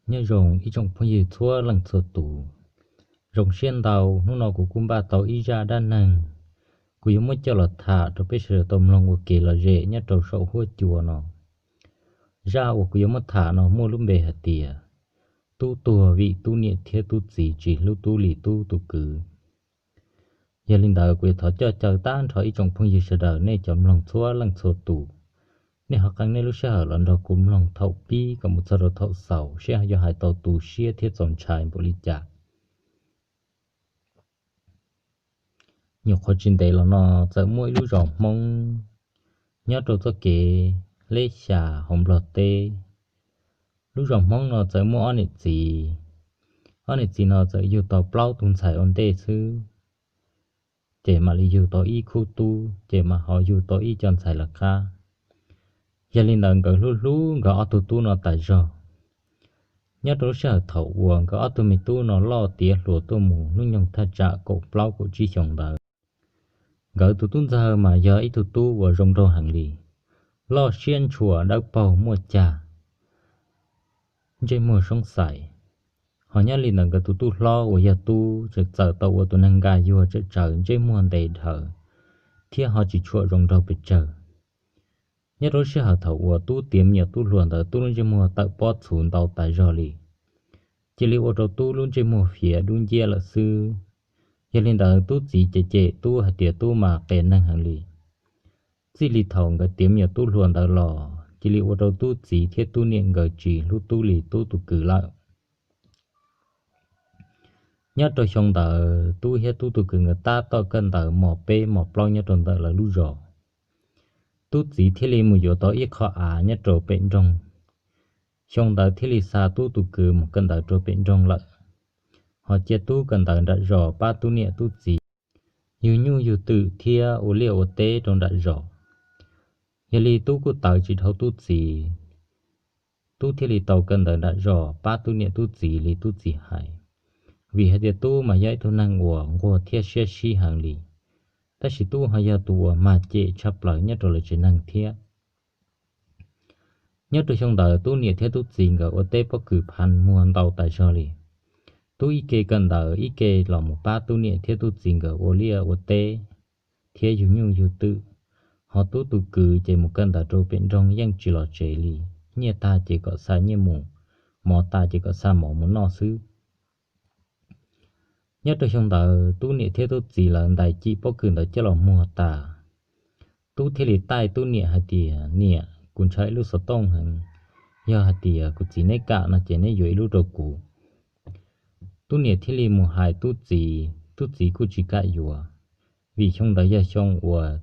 Nyob zoo ib tsoom phooj ywg txhua leej txhua tus, zoo siab ntau hnub no kuv kuj npaj tau ib zaj dab neeg, kuv yuav muab coj los tham rau peb sawv daws tau mloog ua kev lom zem nyob rau saum huab cua no. Zaj uas kuv yuav muab tham no muaj lub npe hais tias tub tuag vim tub niam thiab tub txiv tsis hlub tub li tub tus kwv. Yog li ntawd kuv yuav thov coj caw tag nrho ib tsoom phooj ywg sawv daws nej cov mloog txhua leej txhua tus, nej ho qee nej lub sij hawm los nrog kuv mloog thaum pib kom mus txog rau thaum xaus seb yog hais tau tu siab thiab txaus ntshai npaum li cas. Nyuam qhuav tsis ntev los no txawm muaj ib lub zos Hmoob nyob rau txoj kev leb xya hauv Nplog teb. Lub zos Hmoob no txawm muaj ob niam txiv. Ob niam txiv no txawm yug tau plaub tug ntxhais ua ntej xwb, ces mam li yug tau ib khub tub, ces mam ho yug tau ib co ntxhais lawv qab. Yog li ntawd nkawd hlub hlub nkawd ob tug tub no tas zog. Nyob rau lub sij hawm thaum uas nkawd ob tug me tub no loj tiav hluas tuaj mus hnub nyoog thaj tsam kaum plaub kaum tsib xyoos ntawd, nkawd tus tub ntxawg mas yog ib tug tub uas zoo nraug heev li, loj siab ntshua dawb paug muaj cag, ntsej muag soob xais. Ho nyob li ntawd nkawd tus tub hlob uas yog tub txawm tau ua tus neeg nkag yuag tsawm tsaws ntsej muag ntev dhawv, thiab ho tsis tshua zoo nraug pes tsawg. Nyob rau lub sij hawm thaum uas tub tiav me nyuam tub hluas ntawd tub lub ntsej muag tawm pob txhuv ntau tas zog li, cia li ua rau tub lub ntsej muag fiav dub nciab lawm xwb. Yog li ntawd tub txiv cem cem tub hais tias tub mas qias neeg heev li. Txij li thaum nkawd tiav me nyuam tub hluas ntawd los cia li ua rau tub txiv thiab tub niam nkawd tsis hlub tub li tub tus kwv lawm. Nyob rau xyoo ntawd tub thiab tub tus kwv nkawd tab tom kawm ntawv mos peb mos plaub nyob rau ntawm lawv lub zos. Tub txiv thiaj li mus yuav tau ib qho av nyob rau pem nroog. Xyoo ntawd thiaj li xa tub tus kwv mus kawm ntawv rau pem nroog lawm, ho cia tub kawm ntawv nram zos pab tub niam tub txiv yug nyuj yug twm thiab ua liaj ua teb rau nram zos. Yog li tub kuj tawv tsis dhau tub txiv, tub thiaj li tau kawm ntawv nram zos pab tub niam tub txiv li tub txiv hais. Vim hais tias tub mas yog ib tug neeg uas nquag thiab siab sib heev li, tab sis tub ho yog tus uas mag cem tshaj plaws nyob rau lawv tsev neeg thiab. Nyob rau xyoo ntawd tub niam thiab tub txiv nkawd ua teb pob kws phav muag ntau tas zog li. Tub ib ke kawm ntawv ib ke los mus pab tub niam thiab tub txiv nkawd ua liaj ua teb thiab yug nyuj yug twm, ho tub tus kwv ces mus kawm ntawv rau pem nroog yeej tsis los tsev li. Nyiaj tag ces kom xa nyiaj mus, mov tas ces kom xa mov mus noj xwb. Nyob rau xyoo ntawd tub niam thiab tub txiv lawv ntais cim pob kws ntawd coj los muag tas, tub thiaj li taij tub niam hais tias, Niam, kuv ntshaw ib lub xov tooj heev, yog hais tias kuv txiv neb kam no ces neb yuav ib lub rau kuv. Tub niam thiaj li mus hais tub txiv, tub txiv kuj tsis kam yuav, vim xyoo ntawd yog xyoo uas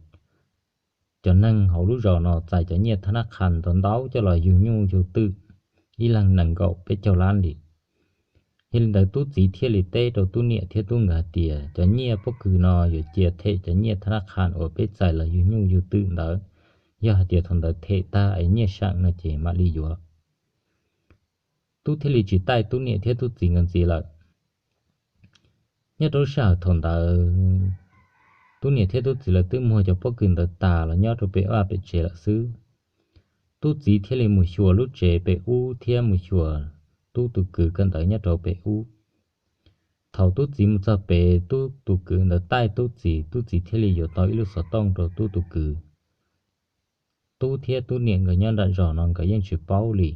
cov neeg hauv lub zos no txais cov nyiaj thab nab qhas ntau ntau coj los yug nyuj yug twm, ib leeg nees nkaum peb caug lab li. Yog li ntawd tub txiv thiaj li teb rau tub niam thiab tub nkawd hais tias, Cov nyiaj pob kws no yuav cia them cov nyiaj thab nab qhas uas peb txais los yug nyuj yug twm ntawd. Yog hais tias thaum ntawd them tag es nyiaj seem no ces mam li yuav. Tub thiaj li tsis taij tub niam thiab tub txiv nkawd ntxiv lawm. Nyob rau lub sij hawm thaum ntawd, tub niam thiab tub txiv lawv twb muag cov pob kws ntawd tas los nyob rau pem vaj pem tsev lawm xwb. Tub txiv thiaj li mus xyuas lub tsev pem ub thiab mus xyuas tub tus kwv kawm ntawv nyob rau pem ub. Thaum tub txiv mus txog pem tub tus kwv ntawd taij tub txiv, tub txiv thiaj li yuav tau ib lub xov tooj rau tub tus kwv. Tub thiab tub niam nkawd nyob nram zos no nkawd yeej tsis paub li.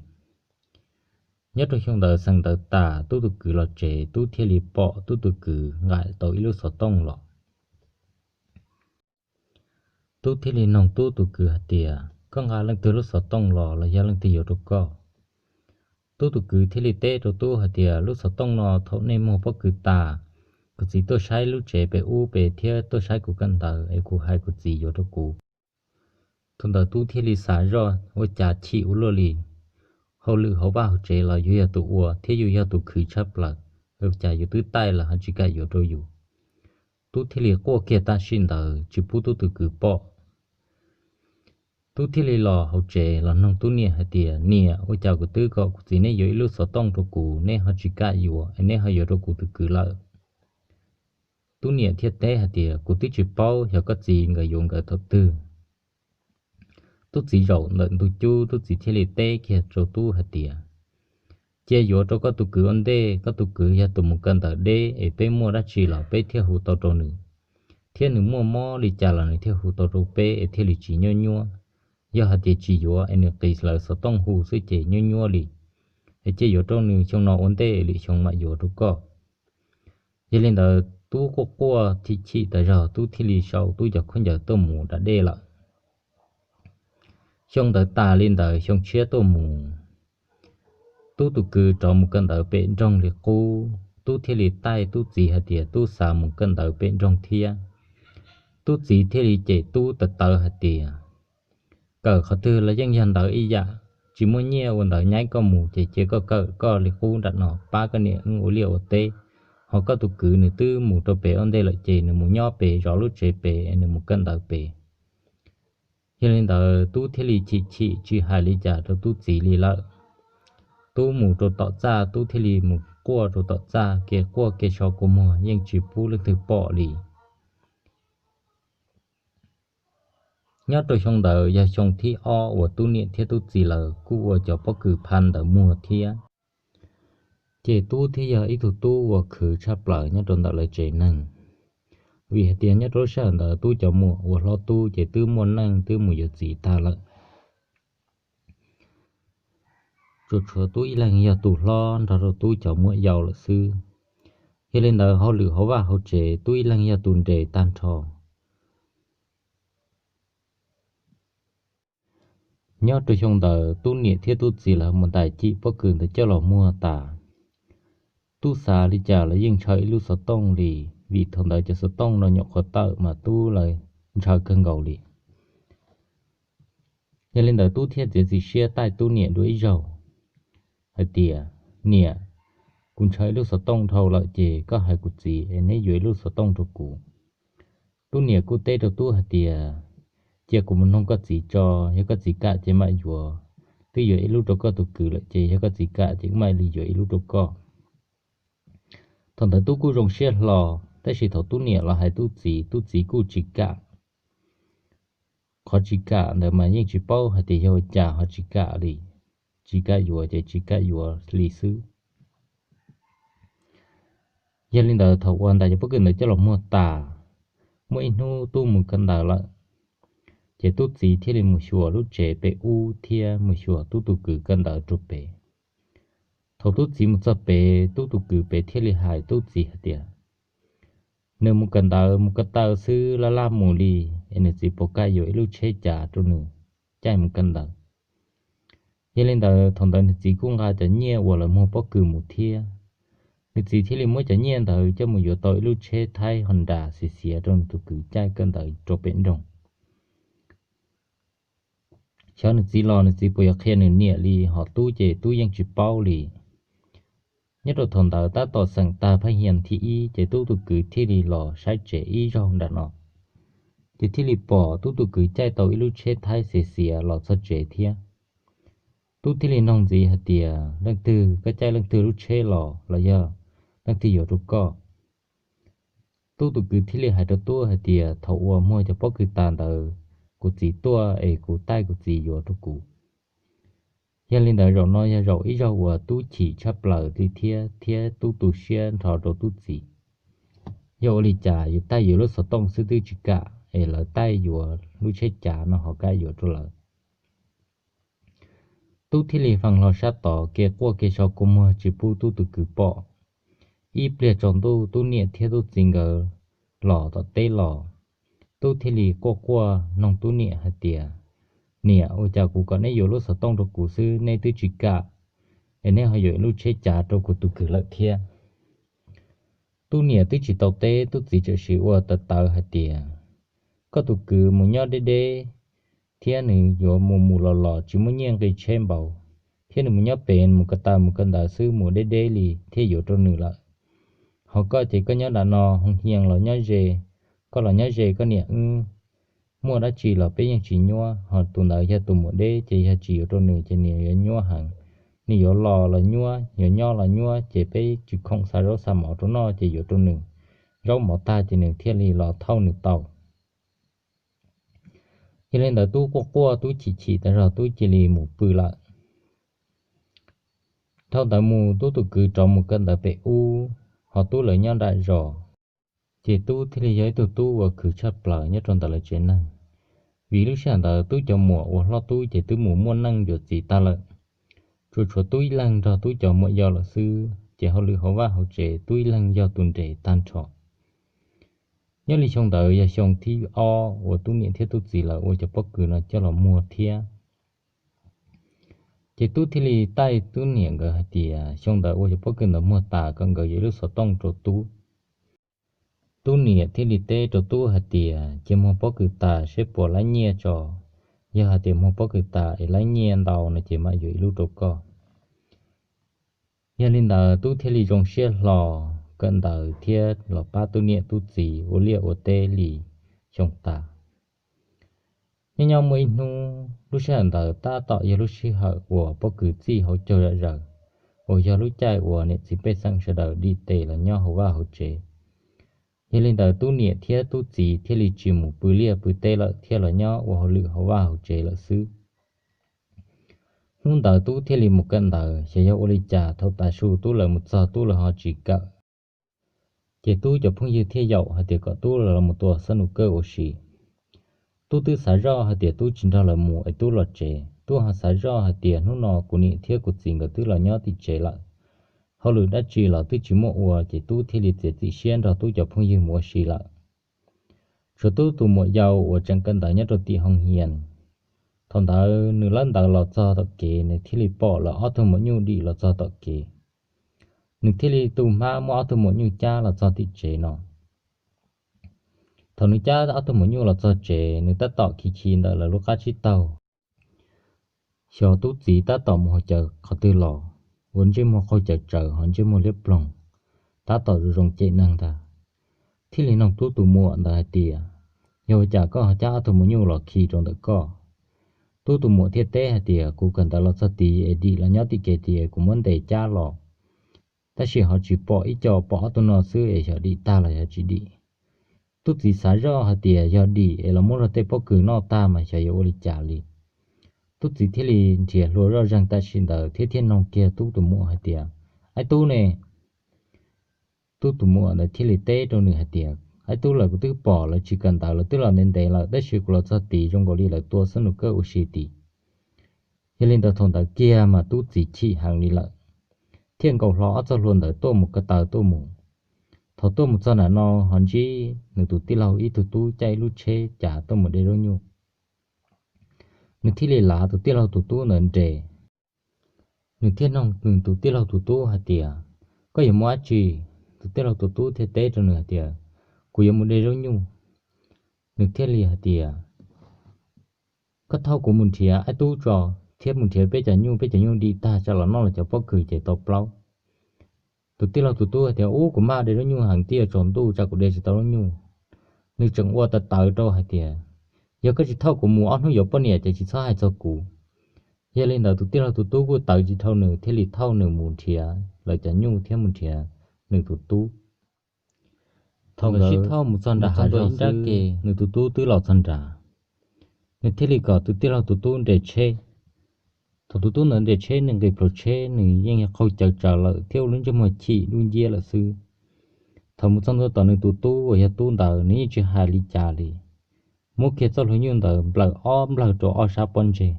Nyob rau xyoo ntawd xeem ntawv tas tub tus kwv los tsev, tub thiaj li pom tub tus kwv nqaim tau ib lub xov tooj los. Tub thiaj li noog tub tus kwv hais tias, Koj nqa leej twg lub xov tooj los, los yog leej twg yuav rau koj? Tub tus kwv thiaj li teb rau tub hais tias, Lub xov tooj no thaum nej muag pob kws tas, kuv txiv tuaj saib lub tsev pem ub pem thiab tuaj saib kuv kawm ntawv es kuv hais kuv txiv yuav rau kuv. Thaum ntawd tub thiaj li xav zoj, Ua cas chim ua luaj li, hauj lwm hauv vaj hauv tsev los yuav yog tus ua thiab yus yog tus khwv tshaj plaws, ua cas yus twb taij los ho tsis kam yuav rau yus? Tub thiaj li quaj kiag tam sim ntawd tsis pub tub tus kwv pom. Tub thiaj li los hauv tsev los noog tub niam hais tias, Niam, ua cas kuv twb kom kuv txiv neb yuav ib lub xov tooj rau kuv, neb ho tsis kam yuav es neb ho yuav rau kuv tus kwv lawm? Tub niam thiaj teb hais tias, Kuv twb tsis paub xyov koj txiv nkawd yuav nkawd thaum twg. Tub txiv zaum ntawm ntug cub, tub txiv thiaj li teb kiag rau tub hais tias, Cia yuav rau koj tus kwv ua ntej, koj tus kwv yog tus mus kawm ntawv deb es peb muaj dab tsi los peb thiaj hu tau rau nws, thiab nws muaj mob li cas los nws thiaj hu tau rau peb es thiaj li tsis nyuab nyuab. Yog hais tias tsis yuav es nws qis lawv xov tooj hu xwb ces nyuab nyuab li. Es cia yuav rau nws xyoo no ua ntej, lwm xyoo mam yuav rau koj. Yog li ntawd Tub quaj quaj chim chim tas zog, Tub thiaj li sau Tub cov khaub ncaws tuaj mus da dej lawm. Xyoo ntawd tas li ntawd, xyoo tshiab tuaj mus, Tub tus kwv rov mus kawm ntawv pem nroog li qub. Tub thiaj li taij Tub txiv hais tias Tub xav mus kawm ntawv pem nroog thiab. Tub txiv thiaj li cem Tub tawv tawv hais tias, kawm qhov twg los yeej yog ntawv ib yam, tsis muaj nyiaj ua ntawv nyaib koj mus ces cia koj kawm koj li qub nram no pab koj niam wb ua liaj ua teb. Ho koj tus kwv nws twb mus rau pem ua ntej lawm ces nws mus nyob pem zov lub tsev pem, nws mus kawm ntawv pem. Yog li ntawd Tub thiaj li chim chim tsis hais li cas rau Tub txiv li lawm. Tub mus rau tom txaj, Tub thiaj li mus quaj rau tom txaj, kev quaj kev so kua muag yeej tsis pub leej twg pom li. Nyob rau xyoo ntawd yog xyoo thib ob uas Tub niam thiab Tub txiv lawv kuj ua cov pob kws pha ntawv muag thiab. Ces Tub thiaj yog ib tug tub uas khwv tshaj plaws nyob rau ntawm lawv tsev neeg, vim hais tias nyob rau lub sij hawm ntawd Tub cov muam uas hlob Tub ces twb muaj neej twb mus yuav txiv tag lawm. Tsuas tshuav Tub ib leeg yog tus hlob nrog rau Tub cov muam yau lawm xwb. Yog li ntawd hauj lwm hauv vaj hauv tsev Tub ib leeg yog tus nres tag nrho. Nyob rau xyoo ntawd Tub niam thiab Tub txiv lawv mus ntais cim pob kws ntawd coj los muag tas. Tub xav li cas los yeej ntshaw ib lub xov tooj li, vim thaum ntawd cov xov tooj no nyuam qhuav tawm mas Tub lawv ntshaw kawg nkaus li. Yog li ntawd Tub thiaj txiav txim siab taij Tub niam dua ib zaug hais tias, niam, kuv ntshaw ib lub xov tooj dhau lawm ces koj hais kuv txiv es neb yuav ib lub xov tooj rau kuv. Tub niam kuj teb rau Tub hais tias, cia kuv mus noog koj txiv tso, yog koj txiv kam ces mam yuav. Twb yuav ib lub rau koj tus kwv lawm ces yog koj txiv kam ces mam li yuav ib lub rau koj. Thaum ntawd Tub kuj zoo siab hlo, tab sis thaum Tub niam los hais Tub txiv, Tub txiv kuj tsis kam. Qhov tsis kam ntawd mas yeej tsis paub hais tias yog ua cas ho tsis kam li. Tsis kam yuav ces tsis kam yuav li xwb. Yog li ntawd thaum uas ntais cov pob kws ntawd coj los muag tas, muaj ib hnub Tub mus kawm ntawv lawm, ces Tub txiv thiaj li mus xyuas lub tsev pem ub thiab mus xyuas Tub tus kwv kawm ntawv rau pem. Thaum Tub txiv mus txog pem, Tub tus kwv pem thiaj li hais Tub txiv hais tias, nws mus kawm ntawv mus ko taw xwb laj laj mus li, es nws txiv puas kam yuav ib lub tsheb cav rau nws caij mus kawm ntawv. Yog li ntawd thaum ntawd nws txiv kuj nqa cov nyiaj uas lawv muag pob kws mus thiab. Nws txiv thiaj li muab cov nyiaj ntawd coj mus yuav tau ib lub tsheb Thaib Honda xiav xiav rau nws tus kwv caij kawm ntawv rau pem nroog. Xyov nws txiv los nws txiv puas yuav qhia nws niam li, ho Tub ces Tub yeej tsis paub li. Nyob rau thaum ntawd tab tom xeem tag phaj hias thib ib ces Tub tus kwv thiaj li los saib tsev ib zaug nram no, ces thiaj li pom Tub tus kwv caij tau ib lub tsheb Thaib xiav xiav los txog tsev thiab. Tub thiaj li noog ntxiv hais tias, leej twg, koj caij leej twg lub tsheb los, los yog leej twg yuav rau koj? Tub tus kwv thiaj li hais rau Tub hais tias, thaum uas muag cov pob kws tas ntawd, kuv txiv tuaj es kuv taij kuv txiv yuav rau kuv. Yog li ntawd zaum no yog zaum ib zaug uas Tub chim tshaj plaws li thiab, thiab Tub tu siab nrho rau Tub txiv. Yog ua li cas yus taij yuav lub xov tooj xwb twb tsis kam, es lawv taij yuav lub tsheb cav no ho kam yuav rau lawv. Tub thiaj li fee hlo sab tod, kev quaj kev so kua muag tsis pub Tub tus kwv pom. Ib pliag tsaus ntuj Tub niam thiab Tub txiv nkawd los tom teb los, Tub thiaj li quaj quaj noog Tub niam hais tias, niam, ua cas kuv kom neb yuav lub xov tooj rau kuv xwb neb twb tsis kam, es neb ho yuav ib lub tsheb cav rau kuv tus kwv lawm thiab? Tub niam twb tsis tau teb, Tub txiv txawm siv ua tawv tawv hais tias, koj tus kwv mus nyob deb deb, thiab nws yuav mus mus los los tsis muaj nyiaj nqi tsheb npaum, thiab nws mus nyob pem mus ko taw mus ko ntawd xwb mus deb deb li thiaj yuav rau nws lawm. Ho koj ces koj nyob nram no hoo hias los nyob ze, koj los nyob ze koj niam wb, muaj dab tsi los peb yeej tsis nyuab. Ho tus ntawd yog tus mus deb ces yog tsis yuav rau nws ces nws yuav nyuab heev. Nws yuav los los nyuab, yuav nyob los nyuab, ces peb tsis khoom xa zaub xa mov rau noj ces yuav rau nws. Zaub mov tag ces nws thiaj li los thauj nws tau. Yog li ntawd Tub quaj quaj, Tub chim chim tas zog, Tub cia li mus pw lawm. Dhau ntawd mus tub tus kwv rov mus kawm ntawv pem ub, ho tub lawv nyob nram zos. Ces tub thiaj li yog ib tug tub uas khwv tshaj plaws nyob rau ntawm lawv tsev neeg, vim lub sij hawm ntawd tub cov muam uas hlob tub ces twb mus muaj neej yuav txiv tag lawm. Tsuas tshuav tub ib leeg nrog tub cov muam yau lawm xwb, ces hauj lwm hauv vaj hauv tsev tub ib leeg yog tus nres tag nrho. Nyob li xyoo ntawd yog xyoo thib ob uas tub niam thiab tub txiv lawv ua cov pob kws no coj los muag thiab. Ces tub thiaj li taij tub niam nkawd hais tias xyoo ntawd ua cov pob kws ntawd muag tas kom nkawd yuav ib lub xov tooj rau tub. Tub niam thiaj li teb rau tub hais tias cia muag pob kws tas seb puas laib nyiaj tso, yog hais tias muag pob kws tas es laib nyiaj ntau no ces mam yuav ib lub rau koj. Yog li ntawd tub thiaj li zoo siab hlo kawm ntawv thiab los pab tub niam tub txiv ua liaj ua teb li xyoo tas. Nyob nyob muaj ib hnub lub sij hawm ntawd tab tom yog lub sij hawm uas pob kws txij hauv caug zom zaws, uas yog lub caij uas niam txiv pej xeem sawv daws dim tes los nyob hauv vaj hauv tsev. Yog li ntawd tub niam thiab tub txiv thiaj li tsis mus pw liaj pw teb lawm thiaj los nyob ua hauj lwm hauv vaj hauv tsev lawm xwb. Hnub ntawd tub thiaj li mus kawm ntawv, xyov yog ua li cas thaum tav su tub lawv mus txog tub lawv ho tsis kawm. Ces tub cov phooj ywg thiaj yaum hais tias kom tub los mus tua xab nus kawj ua si. Tub twb xav zoj hais tias tub tsis nrog lawv mus es tub los tsev. Tub ho xav zoj hais tias hnub no kuv niam thiab kuv txiv nkawd twb los nyob tim tsev lawm, hauj lwm dab tsi los twb tsis muaj ua, ces tub thiaj li txiav txim siab nrog tub cov phooj ywg mus ua si lawm. Tshuav tub tus muam yau uas tseem kawm ntawv nyob rau tim hoo hias. Thaum ntawd nws lawb ntawd los txog tom kev, nws thiaj li pom lawv ob tug maum nyuj dim los txog tom kev. Nws thiaj li tu hmab muab ob tug maum nyuj cab los txog tim tsev no. Thaum nws cab ob tug maum nyuj los txog tsev, nws tab tom khi khi ntawm lawv lub qab tsib taug. Xyov tub txiv tab tom mus hauv cawv qhov twg los, ua ntsej muag qaug cawv tsawv ho ntsej muag liab ploog, tab tom zoo zoo cem neeg ntag. Thiaj li nug tub tus muam ntawd hais tias, yog ua cas koj ho cab ob tug maum nyuj los khi rau ntawm koj? Tub tus muam thiaj teb hais tias, kuv kawm ntawv los txog tid es dim los nyob tim kev tid es kuv muab ntes cab los, tab sis ho tsis pom ib co, pom ob tug no xwb es xyov dim tag los yog tsis dim. Tub txiv xav zoj hais tias yog dim es los muab luag tej pob kws noj tag mas xyov yuav ua li cas li. Tub txiv thiaj li nrhiav hlua zoj zeeg tam sim ntawd thiab thiaj nug kiag tub tus muam hais tias, aib tub ne? Tub tus muam ntawd thiaj li teb rau nws hais tias, aib tub, lawv kuv twb pom lawv tsis kawm ntawv, lawv twb los ntev ntev lawm, tab sis kuv los txog tid zoo nkaus li lawv tua xab nus kawj ua si tid. Yog li ntawd thaum ntawd kiag mas tub txiv chim heev li lawm, thiaj nkaus hlo ob txoj hlua ntawd tuaj mus ko taw tuaj mus. Thaum tuaj mus txog nram no ho ntsib nws tus tij laug ib tug tub caij ib lub tsheb cav tuaj mus de zaub nyuj. Nws thiaj li lav tus tij laug tus tub ntawd nres. Nws thiaj nug nws tus tij laug tus tub hais tias, koj yuav mus dab tsi? Tus tij laug tus tub thiaj teb rau nws hais tias, kuv yuav mus de zaub nyuj. Nws thiaj li hais tias, koj thauj kuv mus nrhiav aib tub tso, thiab mus nrhiav peb cov nyuj, peb cov nyuj dim tag tsam los noj los cov pob kws ces tau plaub. Tus tij laug tus tub hais tias, ub, kuv maj de zaub nyuj heev, twb yuav tsaus ntuj tsam kuv de tsis tau zaub nyuj. Nws tseem ua tawv tawv rau hais tias, yog koj tsis thauj kuv mus ob hnub yuav poj niam ces tsis txhob hais txog kuv. Yog li ntawd tus tij laug tus tub kuj tawv tsis dhau nws thiaj li thauj nws mus nrhiav lawv cov nyuj thiab mus nrhiav nws tus tub. Thaum nkawd sib thauj mus txog nram hav zoov ib nrab ke, nws tus tub twb los txog nrad. Nws thiaj li kom tus tij laug tus tub nres tsheb. Thaum tus tub ntawd nres tsheb, nws nqis plhuav tsheb, nws yeej yog qaug cawv tsawv lawm thiab ua lub ntsej muag chim dub nciab lawm xwb. Thaum mus txog ntua tom nws tus tub uas yog tub ntawd, nws yeej tsis hais li cas li, muab kiag txoj hlua nyuj ntawd nplawm ob nplawg rau ob sab pob ntseg,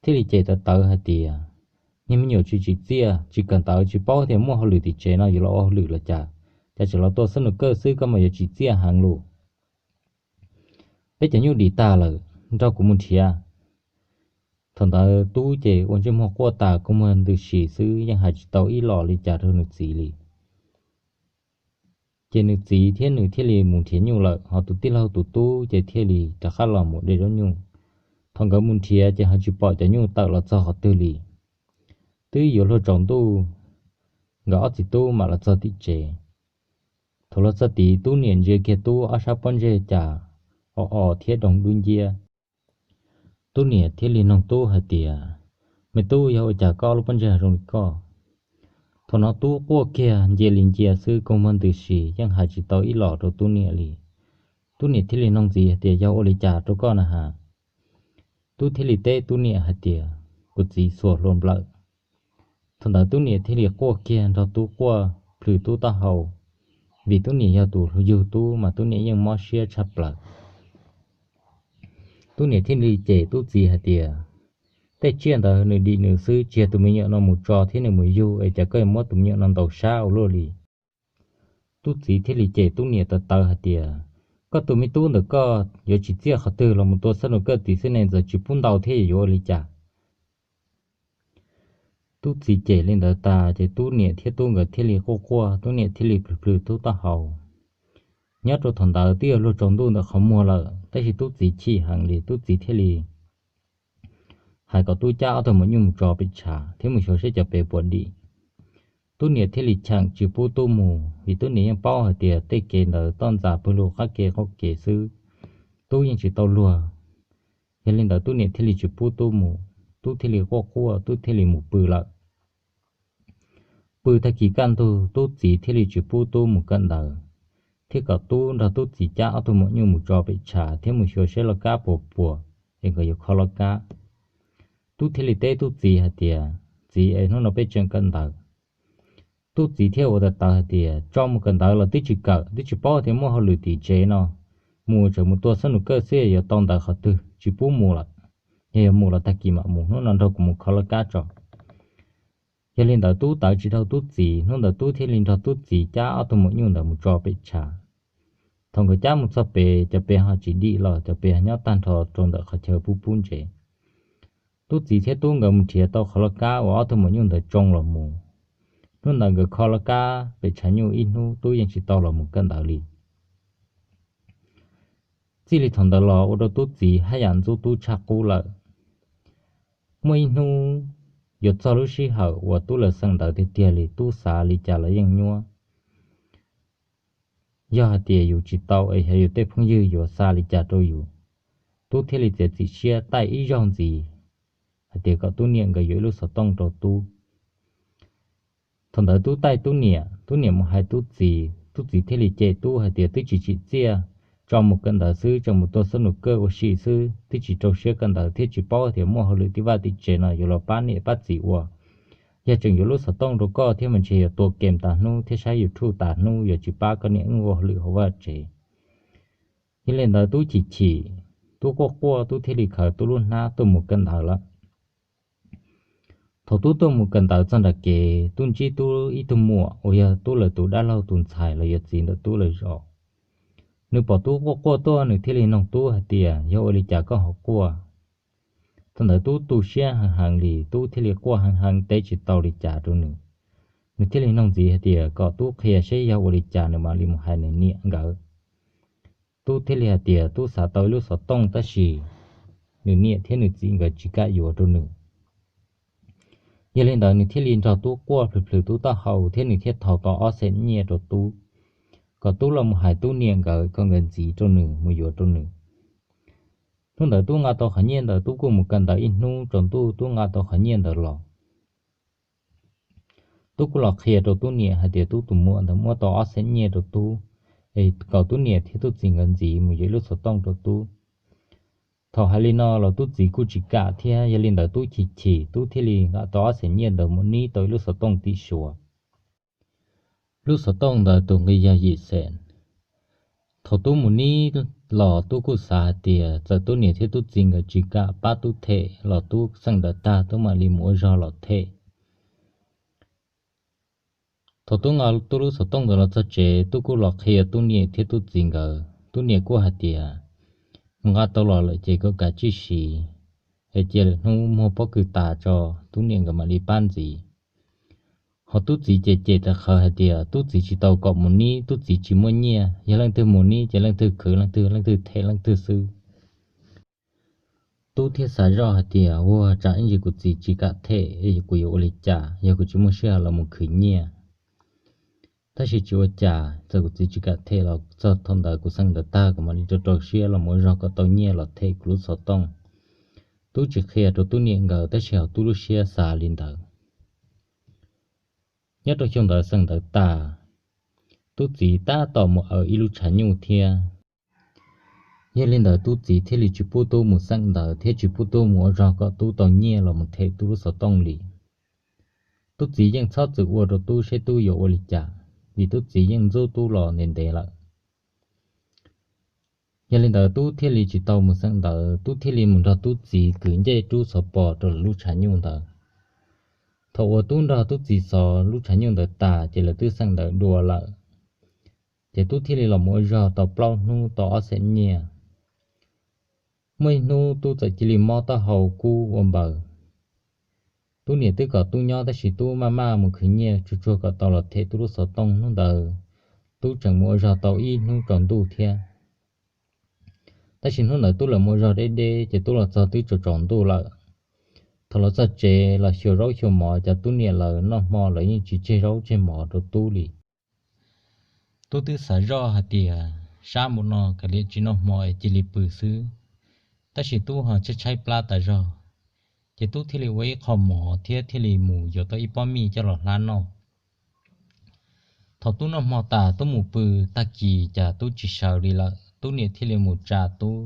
thiaj li cem tawv tawv hais tias, niag me nyuam tsis tsim txiaj, tsis kawm ntawv, tsis paub tias muaj hauj lwm tim tsev no yuav los ua hauj lwm los cas, cas tseem los tua xab nus kawj xwb, koj mas yuav tsim txiaj heev lus. Peb cov nyuj dim tag lawm, nrog kuv mus nrhiav. Thaum ntawd tub ces ua ntsej muag quaj tas kua muag ntws si xwb, yeej hais tsis tau ib los li cas rau nws txiv li. Ces nws txiv thiab nws thiaj li mus nrhiav nyuj lawm, ho tus tij laug tus tub ces thiaj li rov qab los mus de zaub nyuj. Thaum nkawd mus nrhiav ces ho tsis pom cov nyuj tawm los txog qhov twg li. Twb yuav luag tsaus ntuj, nkawd ob txiv tub mam los txog tim tsev. Thaum los txog tid, tub niam ntsia kiag tub ob sab pob ntseg cas o o thiab doog dub nciab. Tub niam thiaj li nug tub hais tias, me tub, yog ua cas koj lub pob ntseg zoo li koj? Thaum no tub quaj kiag ncia li ncia xwb, kua muag ntws si, yeej hais tsis tau ib los rau tub niam li. Tub niam thiaj li nug ntxiv hais tias, yog ua li cas rau koj na has? Tub thiaj li teb tub niam hais tias, kuv txiv xuas hlua nplawm. Thaum ntawd tub niam thiaj li quaj kiag nrog tub quaj plhws tub taub hau, vim tub niam yog tus yug tub mas tub niam yeej mob siab tshaj plaws. Tub niam thiaj li cem tub txiv hais tias, tej tsiaj ntawd nws dim nws xwb, tsis yog tus me nyuam no mus tso thiab nws mus yug es cas koj yuav muab tus me nyuam no ntaus sab ua luaj li. Tub txiv thiaj li cem tub niam tawv tawv hais tias, koj tus me tub ntawm koj yuav tsis txiaj qhov twg los mus tua xab nus kawj tim xwb ne, txawm tsis pub ntaus thiab yuav ua li cas? Tub txiv cem li ntawd tas ces tub niam thiab tub nkawd thiaj li quaj quaj, tub niam thiaj li plhws plhws tub taub hau. Nyob rau thaum ntawd twb yog luag tsaus ntuj ntawm qhov muag lawm, tab sis tub txiv chim heev li, tub txiv thiaj li hais kom tub cab ob tug maum nyuj mus tso pem tshav thiab mus xyuas seb cov pes puas dim. Tub niam thiaj li cheem tsis pub tub mus, vim tub niam yeej paub hais tias tej kev ntawd toj ntxas pwg lug qab kev qaum kev xwb, tub yeej tsis tau luag. Yog li ntawd tub niam thiaj li tsis pub tub mus, tub thiaj li quaj quaj, tub thiaj li mus pw lawm. Pw tag kis kaj ntug, tub txiv thiaj li tsis pub tub mus kawm ntawv, thiab kom tub nrog tub txiv cab ob tug maum nyuj mus tso pem tshav thiab mus xyuas seb laj kab puas puas, es nkawd yuav kho laj kab. Tub thiaj li teb tub txiv hais tias, txiv es, hnub no peb tseem kawm ntawv. Tub txiv thiaj ua tawv tawv hais tias, tso mus kawm ntawv los twb tsis kawm, twb tsis paub tias muaj hauj lwm tim tsev no, mus tseem mus tua xab nus kawj xwb yuav tau ntawv qhov twg, tsis pub mus lawm. Yog yuav mus los tag kis mam mus, hnub no nrog kuv mus kho laj kab tso. Yog li ntawd tub tawv tsis dhau tub txiv, hnub ntawd tub thiaj li nrog tub txiv cab ob tug maum nyuj ntawd mus tso pem tshav. Thaum nkawd cab mus txog pem, cov pes ho tsis dim los cov pes ho nyob tag nrho rau ntawm qhov chaw pub pub ntsev. Tub txiv thiab tub nkawd mus nrhiav tau qhov laj kab uas ob tug maum nyuj ntawd tsoo los mus. Hnub ntawd nkawd kho laj kab pem tshav nyuj ib hnub, tub yeej tsis tau los mus kawm ntawv li. Txij li thaum ntawd los ua rau tub txiv haj yam ntxub tub tshaj qub lawm. Muaj ib hnub yuav txog lub sij hawm uas tub lawv xeem ntawv tiag tiag li, tub xav li cas los yeej nyuab. Yog hais tias yus tsis tau es xyov yus tej phooj ywg yuav xav li cas rau yus. Tub thiaj li txiav txim siab taij ib zaug ntxiv hais tias kom tub niam nkawd yuav ib lub xov tooj rau tub. Thaum ntawd tub taij tub niam, tub niam mus hais tub txiv, tub txiv thiaj li cem tub hais tias twb tsis tsim txiaj, tso mus kawm ntawv xwb, tseem mus tua xab nus kawj ua si xwb, twb tsis rau siab kawm ntawv thiab tsis paub tias muaj hauj lwm tim vaj tim tsev no yuav los pab niam pab txiv ua. Yog tseem yuav lub xov tooj rau koj thiab mas ntshe yuav tua kem tas hnub thiab saib YouTube tas hnub, yuav tsis pab koj niam wb ua hauj lwm hauv vaj tsev. Yog li ntawd tub chim chim, tub quaj quaj, tub thiaj li khaws tub lub hnab tuaj mus kawm ntawv lawm. Thaum tub tuaj mus kawm ntawv txog nram kev, tub ntsib tub ib tug muam uas yog tub lawv tus dab laug tus ntxhais los yog txiv ntawm tub lawv zos. Nws pom tub quaj quaj tuaj, nws thiaj li noog tub hais tias, yog ua li cas koj ho quaj? Thaum ntawd tub tu siab heev heev li, tub thiaj li quaj heev heev teb tsis tau li cas rau nws. Nws thiaj li noog ntxiv hais tias kom tub qhia seb yog ua li cas nws mam li mus hais nws niam nkawd. Tub thiaj li hais tias tub xav tau ib lub xov tooj tab sis nws niam thiab nws txiv nkawd tsis kam yuav rau nws. Yog li ntawd nws thiaj li nrog tub quaj plhws plhws tub taub hau thiab nws thiaj thau tau ob xeem nyiaj rau tub, kom tub los mus hais tub niam nkawd kom nkawd ntxiv rau nws mus yuav rau nws. Hnub ntawd tub nqa tau qhov nyiaj ntawd, tub kuj mus kawm ntawv ib hnub tsaus ntuj tub nqa tau qhov nyiaj ntawd los. Tub kuj los qhia rau tub niam hais tias tub tus muam ntawd muab tau ob xeem nyiaj rau tub, es kom tub niam thiab tub txiv nkawd ntxiv mus yuav ib lub xov tooj rau tub. Thaum hais li no los tub txiv kuj tsis kam thiab, yog li ntawd tub chim chim, tub thiaj li nqa tau ob xeem nyiaj ntawd mus nib tau ib lub xov tooj tim Suav. Lub xov tooj ntawd tus nqi yog yim xees. Thaum tub mus nib los tub kuj xav hais tias txawm tub niam thiab tub txiv nkawd tsis kam pab tub them los tub xeem ntawv tag tub mam li mus ua zog los them. Thaum tub nqa tub lub xov tooj ntawd los txog tsev, tub kuj los qhia tub niam thiab tub txiv nkawd. Tub niam kuj hais tias, mus nqa tau los lawm ces kom kav tsij siv, es cia lwm hnub muag pob kws tas tso, tub niam nkawd mam li pab ntxiv. Ho tub txiv ces cem tag qhawv hais tias tub txiv tsis tau kom mus nib, tub txiv tsis muaj nyiaj, yog leej twg mus nib ces leej twg khwv leej twg, leej twg them leej twg xwb. Tub thiaj xav zoj hais tias, ua tsam ib ntsis kuv txiv tsis kam them, kuv yuav ua li cas yog kuv tsis muaj sij hawm los mus khwv nyiaj? Tab sis tsis ua cas, txawm kuv txiv tsis kam them los txog thaum ntawd kuv xeem ntawv tag kuv mam li rau rau siab los mus ua zog kom tau nyiaj los them kuv lub xov tooj. Tub tsis qhia rau tub niam nkawd tab sis ho tub lub siab xav li ntawd. Nyob rau xyoo ntawd xeem ntawv tas, tub txiv tab tom mus aws ib lub tshav nyuj thiab. Yog li ntawd tub txiv thiaj li tsis pub tub mus xeem ntawv thiab tsis pub tub mus ua zog kom tub tau nyiaj los mus them tub lub xov tooj li. Tub txiv yeej txhob txwm ua rau tub seb tub yuav ua li cas, vim tub txiv yeej ntxub tub los ntev ntev lawm. Yog li ntawd tub thiaj li tsis tau mus xeem ntawv, tub thiaj li mus nrog tub txiv kwv ncej rub xov pos rau lawv lub tshav nyuj ntawd. Thaum uas tub nrog tub txiv xov lub tshav nyuj ntawd tas ces lawv twb xeem ntawv dua lawm. Ces tub thiaj li los mus ua zog tau plaub hnub tau ob xeem nyiaj. Muaj ib hnub tub txawm cia li mob taub hau kub ua npaws. Tub niam twb kom tub nyob tab sis tub maj maj mus khwv nyiaj tsuag tsuag kom tau los them tub lub xov tooj. Hnub ntawd tub tseem mus ua zog tau ib hnub tsaus ntuj thiab. Tab sis hnub ntawd tub lawv mus ua zog deb deb ces tub los txog twb tsaus tsaus ntuj lawm. Thaum los txog tsev los xyuas zaub xyuas mov, cov tub niam lawv noj hmo lawv yeej tsis tseg zaub tseg mov rau tub li. Tub twb xav zoj hais tias sab npaum no kav liam tsis noj hmo es cia li pw xwb, tab sis tub ho tshaib tshaib plab tas zog. Ces tub thiaj li ua ib qho mov thiab thiaj li mus yuav tau ib pob mij coj los hlab noj. Thaum tub noj hmo tas tub mus pw, tag kis cas tub tsis sawv li lawm, tub niam thiaj li mus tsa tub.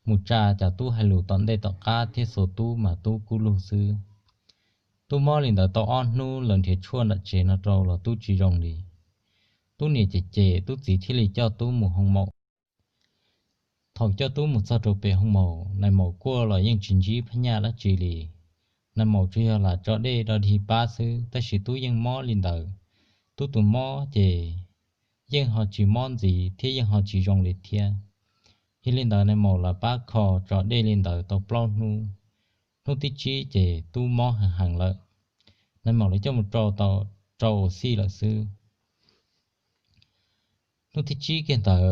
Mus tsa cas tub hais lus tom ntej tom qab thiab xuas tub mas tub kub lug xwb. Tub mob li ntawd tau ob hnub, lawv nrhiav tshuaj nram tsev no rau los tub tsis zoo li. Tub niam cem cem, tub txiv thiaj li coj tub mus hoo maum. Thaum coj tub mus txog rau pem hoo maum, nais maum kuaj los yeej tsis ntsib phab nyaj dab tsi li. Nais maum tsuas yog lam tso dej do dig pab xwb, tab sis tub yeej mob li ntawd. Tub tus mob ces yeej ho tsis mob ntxiv thiab yeej ho tsis zoo li thiab. Yog li ntawd nais maum lam pab kho tso dej li ntawd tau plaub hnub. Hnub thib tsib ces tub mob heev heev lawm. Nais maum lawv coj mus rau tau rau ua xij lawm xwb. Hnub thib tsib kiag ntawd,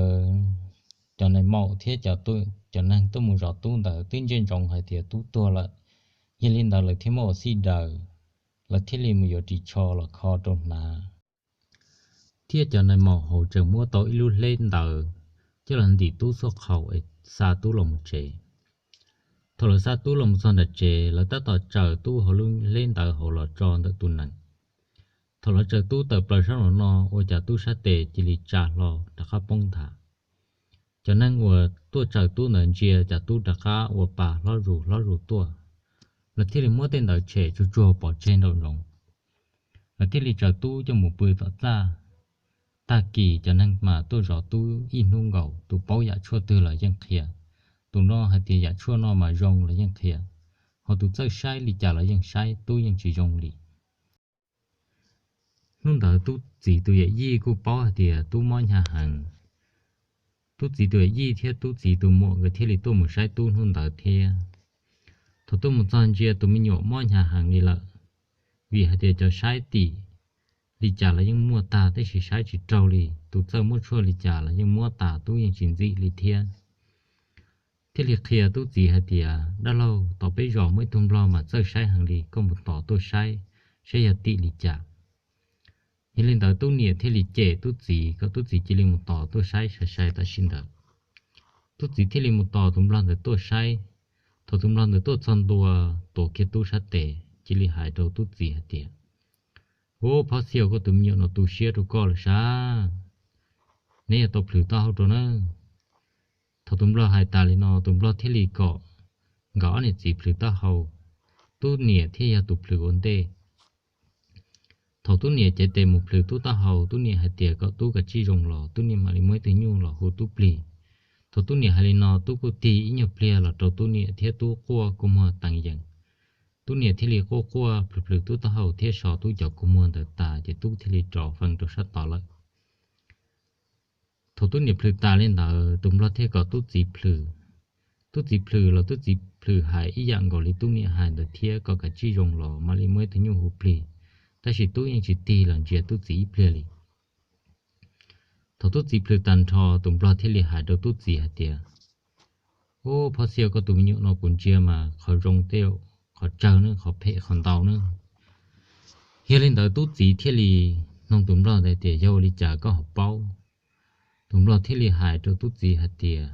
cov nais maum thiab cov neeg tuaj mus zov tub ntawd twb ntsia ntsoov hais tias tub tuag lawm. Yog li ntawd lawv thiaj muab ua xij daws, lawv thiaj li mus yuav ris tsho los kho rau hnav. Thiab cov nais maum hauv tseem muab tau ib lub hleb ntawd coj los ntim tub xuaj qhaus es xa tub los mus tsev. Thaum lawv xa tub los mus txog nram tsev, lawv tab tom tsaws tub hauv lub hleb ntawd hauv los tso ntawm tus nees. Thaum lawv tsaws tub tawm plaws sab nraum no, ua cas tub sab tes cia li tsa hlo rov qab poob nthav. Cov neeg uas tuaj tsaws tub ntawd ntsia cas tub rov qab ua pa hlob zus hlob zus tuaj. Lawv thiaj li muab tej ntawd tshem tsuag tsuag pov tseg nraum zoov. Lawv thiaj li tsaws tub coj mus pw tom txaj. Tag kis cov neeg mas tuaj zov tub ib hnub nkaus, tus paub yam tshuaj twg los yeej qhia. Tus no hais tias yam tshuaj no mas zoo los yeej qhia, ho tus txawj saib li cas los yeej saib, tub yeej tsis zoo li. Hnub ntawd tub txiv tus yawm yij kuj paub hais tias tub mob hnyav heev. Tub txiv tus yawm yij thiab tub txiv tus muam nkawd thiaj li tuaj mus saib tub hnub ntawd thiab. Thaum tuaj mus txog ntsia tus me nyuam mob hnyav heev li lawm, vim hais tias cov saib tim li cas los yeej muaj tag, tab sis saib tsis raug li, tus txawj muab tshuaj li cas los yeej muab tas, tub yeej tsis ntxim li thiab. Thiaj li qhia tub txiv hais tias, dab laug, tom peb zos muaj ib tug nplog mas txawj saib heev li, koj mus tos tuaj saib, saib yog tim li cas. Yog li ntawd tub niam thiaj li cem tub txiv kom tub txiv cia li mus tos tuaj saib sai sai tam sim ntawd. Tub txiv thiaj li mus tos tus nplog ntawd tuaj saib. Thaum tus nplog ntawd tuaj txog ntua, tuav kiag tub sab tes, cia li hais rau tub txiv hais tias, ub, Phob Xias, koj tus me nyuam no tu siab rau koj lawm sas, neb yuav tau plhws taub hau rau nawb. Thaum tus nplog hais tas li no, tus nplog thiaj li kom nkawd ob niam txiv plhws taub hau, tub niam thiaj yog tus plhws ua ntej. Thaum tub niam cev tes mus plhws tub taub hau, tub niam hais tias kom tub kav tsij zoo los tub niam mam li muab ib tug nyuj los hu tub plig. Thaum tub niam hais li no, tub kuj tig ib nyuag pliag los rau tub niam thiab tub quaj kua muag teev yees. Tub niam thiaj li quaj quaj plhws plhws tub taub hau thiab so tub cov kua muag ntawd tas ces tub thiaj li rov feem rau sab tod lawm. Thaum tub niam plhws tas li ntawd, tus nplog thiaj kom tub txiv plhws. Tub txiv plhws los tub txiv plhws hais ib yam nkaus li tub niam hais ntawd thiab, kom kav tsij zoo los mam li muab ib tug nyuj hu plig. Tab sis tub yeej tsis tig los ntsia tub txiv ib pliag li. Thaum tub txiv plhws tas nrho, tus nplog thiaj li hais rau tub txiv hais tias, ub, Phob Xias, koj tus me nyuam no kuv ntsia mas qhov zoo tej, qhov tsawg ne, qhov phem qhov ntau ne. Yog li ntawd tub txiv thiaj li nug tus nplog ntawd tias, yog ua li cas koj ho paub? Tus nplog thiaj li hais rau tub txiv hais tias,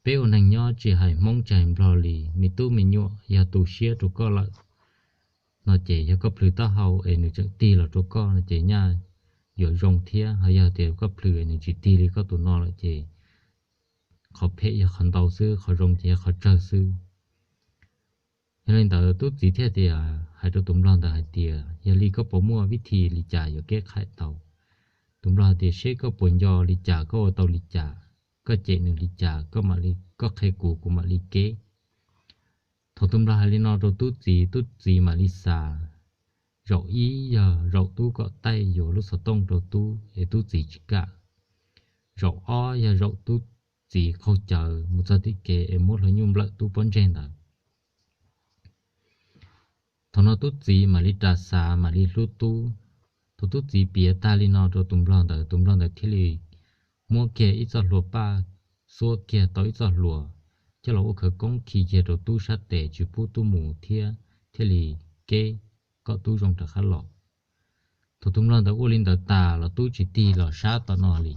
peb ua neeg nyob tsis hais Hmoob tsis hais Nplog li, me tub me nyuam yog tu siab rau koj lawm no ces yog koj plhws taub hau es nws tseem tig los rau koj no ces nyaj yuav zoo thiab, ho yog tias koj plhws es nws tsis tig li koj tus no lawm ces qhov phem yog qhov ntau xwb, qhov zoo ces yog qhov tsawg xwb. Yog li ntawd tub txiv thiaj tias, hais rau tus nplog ntawd hais tias, yog li koj puas muaj vib thi li cas yuav keb qhaim tau? Tus nplog tias, seb koj puas nco li cas koj ua tau li cas, koj cem nws li cas koj mam li, koj qhia kuv kuv mam li keb. Thaum tus nplog hais li no rau tub txiv, tub txiv mam li xav, zaum ib yog zaum tub kom taij yuav lub xov tooj rau tub es tub txiv tsis kam. Zaum ob yog zaum tub txiv qaug cawv mus txog tim kev es muab hlua nyuj nplawm tub pob ntseg ntawd. Thaum no tub txiv mam li ras xav mam li hlub tub. Thaum tub txiv piav tag li no rau tus nplog ntawd, tus nplog ntawd thiaj li muab kiag ib txoj hlua paj, xuab kiag tau ib txoj hlua coj los ua khawv koob khi kiag rau tub sab tes tsis pub tub mus thiab thiaj li keb kom tub zoo rov qab los. Thaum tus nplog ntawd ua li ntawd tas los tub tsis tig los sab tom no li.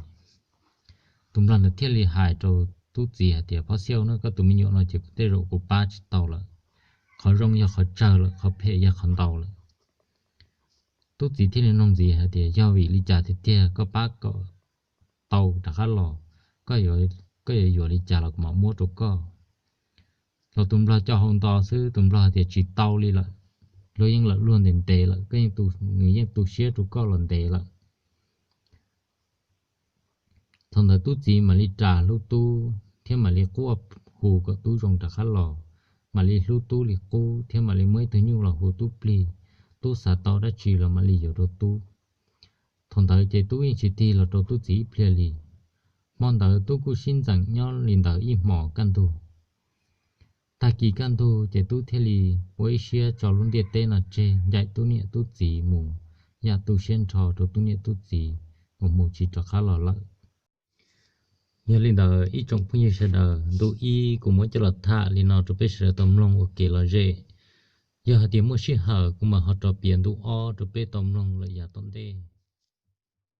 Tus nplog ntawd thiaj li hais rau tub txiv hais tias, phob xiauj na, koj tus me nyuam no ces tej zaum kuv pab tsis tau lawm, qhov zoo yog qhov tsawg lawm, qhov phem yog qhov ntau lawm. Tub txiv thiaj li nug ntxiv hais tias, yog vim li cas tiag tiag koj pab kom tau rov qab los, koj yuav yuav li cas los kuv mam muab rau koj. Los tus nplog coj hau nto xwb, tus nplog tias, tsis tau li lawm, luag yeej lawm luag ntev ntev lawm, nws yeej tu siab rau koj los ntev lawm. Thaum ntawd tub txiv mam li ras hlub tub thiab mam li quaj hu kom tub zoo rov qab los, mam li hlub tub li qub thiab mam li muab ib tug nyuj los hu tub plig. Tub xav tau dab tsi los mam li yuav rau tub. Thaum ntawd ces tub yeej tsis tig los rau tub txiv ib pliag li. Hmo ntawd tub kuj sib ntxeem nyob li ntawd ib hmos kaj ntug. Tag kis kaj ntug ces tub thiaj li ua ib siab tso lub ntiaj teb no tseg, ncaim tub niam tub txiv mus yam tu siab nrho rau tub niam tub txiv uas mus tsis rov qab los lawm. Yog li ntawd ib tsoom phooj ywg sawv daws, ntu ib kuv muab coj los tham li no rau peb sawv daws tau mloog ua kev lom zem. Yog hais tias muaj sij hawm kuv mam ho rov piav ntu ob rau peb tau mloog lawm yav tom ntej.